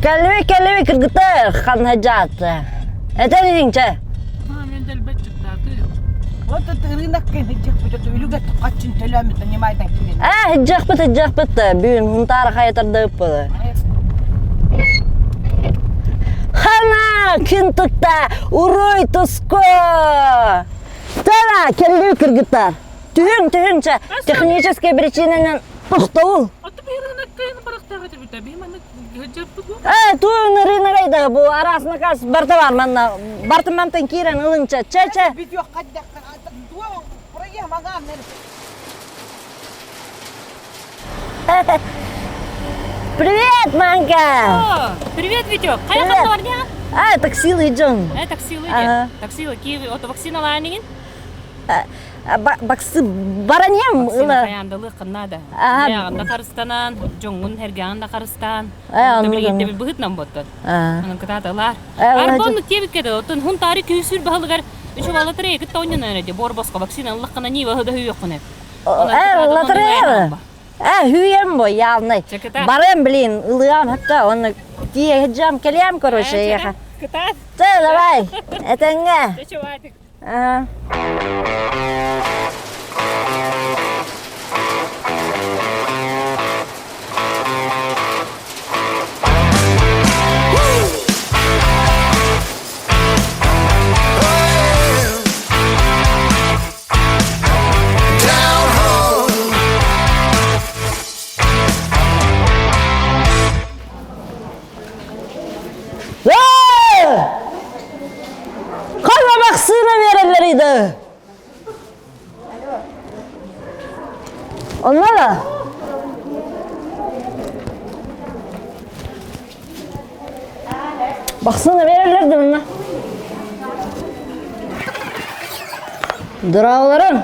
Кэллиби, кэллиби кыргыттар ханһаджаат. Этэн иһиҥ чэ. Мен дэлбэт чыктааты. Вот это рынок кэһэдьэхпит, үлүгэр хаччын төлөөмүт, немайдан килин. Ээ, хыдьахпыт, хыдьахпыт, бүгүн Хунтаара хайатардыыппыт. Хана, күн тутта, уруй туску! Тана, кэллиби кыргыттар. Түһүҥ, түһүҥ чэ, техническэй причинанан тохтобул. Ээ, туун ырыынагай да бу араас накаас барта бар манна. Бартын мантан киирэн ылыҥча. Чэ, чэ. Привет, Манка! Привет, Витек! Хайа ханна бар диэҕин? А, таксилы дьон. Э, таксилы диэн. Таксилы Киев, ото вакциналаанигин? Баксы бараньям Вакцина хайаандалыаххын наада. Бэйэҕин да харыстанан, дьоҥҥун эргэҕин да харыстаан. Билигин быһытынан боттон. Онон кытааталаар. Арбон тиэбиккэ да оттон хунтаары күүсүр баһылыгар үчү лотерея кытта ойнонон эти бор босхо вакцина ыллаххына нива хыда хүйүөххүнэ. Э, лотерея. Э, хүйем бо явный. Барым, блин, ылыам хатта, он тиэхджам келиам, короче, яха. Кытаат. Тэ, давай. Этеңге. Ага. Хара бахсыына биэрэллэр иди. Онно да? Бахсыына биэрэллэр да мунна. Дорооболорун.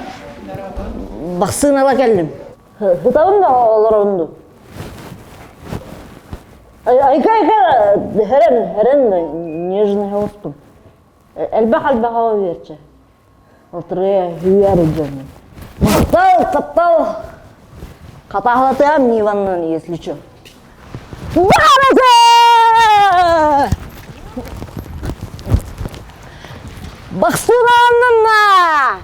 Бахсыынала кэллим. Хытабын да олоробун дуу. Айка айка херен херен нежный хоспун. Элбэх элбэх ава биэрчэ. Алтырыя хүйэр дьонун. Махтал, таптал. Хатаһалатыам Ниваннан, если чё. Барыта! Бахсыланна!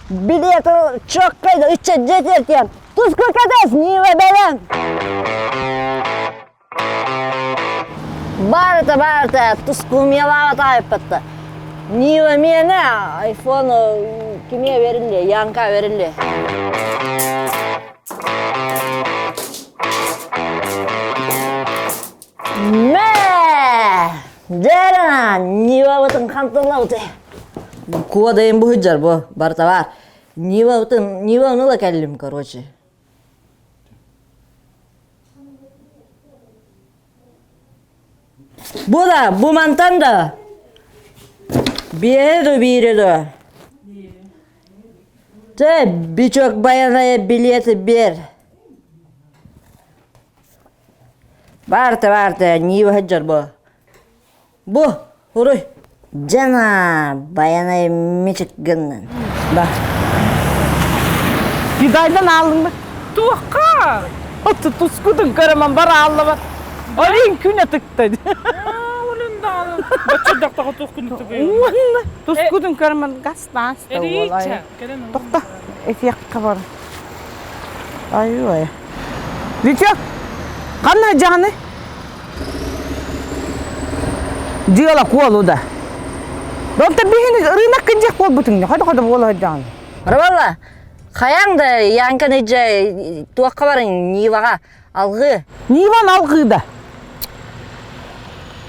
Билет чоккайда ыччат дьиэтиэртиэн туску кэтэс Нива бэлэм! Барыта барыта туску умелаҕа таайппатта. Нива миэнэ айфон кимиэ бериллиэ, Янка бериллиэ. Мэ! Дьэрэ, Нивабытын хантыллабыты. Куодайым бу сылдьар бу, барыта баар. Нивабытын, Ниваны ыла кэллим, короче. Бу да, бу мантан да. Биэһэ да биирэ да. Тэ, бичок баяная билеты бер. Баарта, баарта, Нива сылдьар бу. Бу, уруй. Дьана, баянай мичик гыннын. Да. Китайдан алдың ба? Туохха? Оту тускутун көрөмөн бар ааллаба. Олин күнэ тыкта. Олин даҕаны. Бачча туох күнү тыгый. Тускутун көрөмөн гастаас да Эрийчэ. Кэлэн Тохто. Эфиэкка бар. Ай-ой. Витек, ханна дьаҕаны? Дьыала куолу да. Онтон биһини рынок кындьах буолбутуҥ хода-хода буола сылдьаҕын. Рабалла, хайаҥ да Янканы дьэ туохха барыҥ Ниваҕа алгыы. Ниван алгыы да.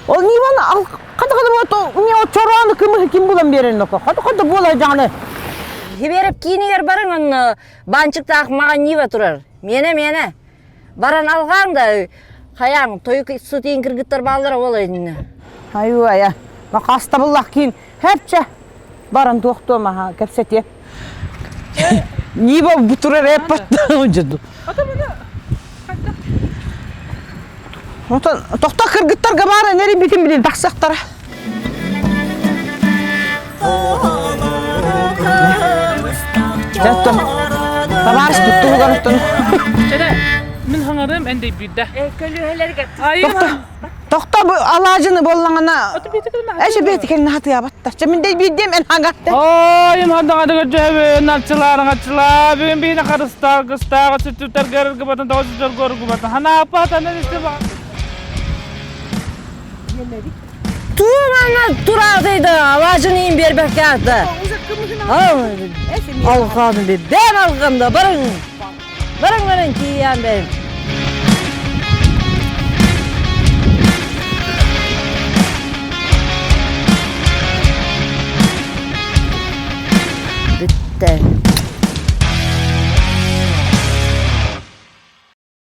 Ол Ниван ал хата-хата буолла не чороonu кымыһы ким булан биэрэн око. Хата-хата буола сылдьаҕын. Хибиэрэп киинигэр барыҥ онно баанчыктаах маҕан Нива турар. Миэнэ миэнэ. Баран алҕааҥ да хайаҥ тойук сытыйын кыргыттар бааллара ол иннэ. Айуу айа. Хастабыллах киин хепче баран туохтуом аха кэпсэтиэ. Нива бу турар эппат жыду. Отон тохто кыргыттарга баар энери битин билин тахсахтара. Жаттон табаарыс туттугар оттон. Чэдэ, мин хаҥарым эн дэйбиирдэ. Көлүөһэлэргэ Тохто. Тохто бу алаадьыны буоллаҕына эчи бэйти кэлин хатыабатта. Чэ мин дэй биирдиэм эн хагатта. Ой, хандаҕа дьөбүн арчылаан арчылаа бүгүн биһине харыстаах кыстааҕа сүттүттэргэ ыргыбатын тоҕо сүтэргэ оргубатын ханааппа танан исти Туумана тураатыйда алаадьыны иин биэрбэккэ аата. Алҕааны би бэм алҕанда барыҥ. Барыҥ барыҥ тиийэн бэйм.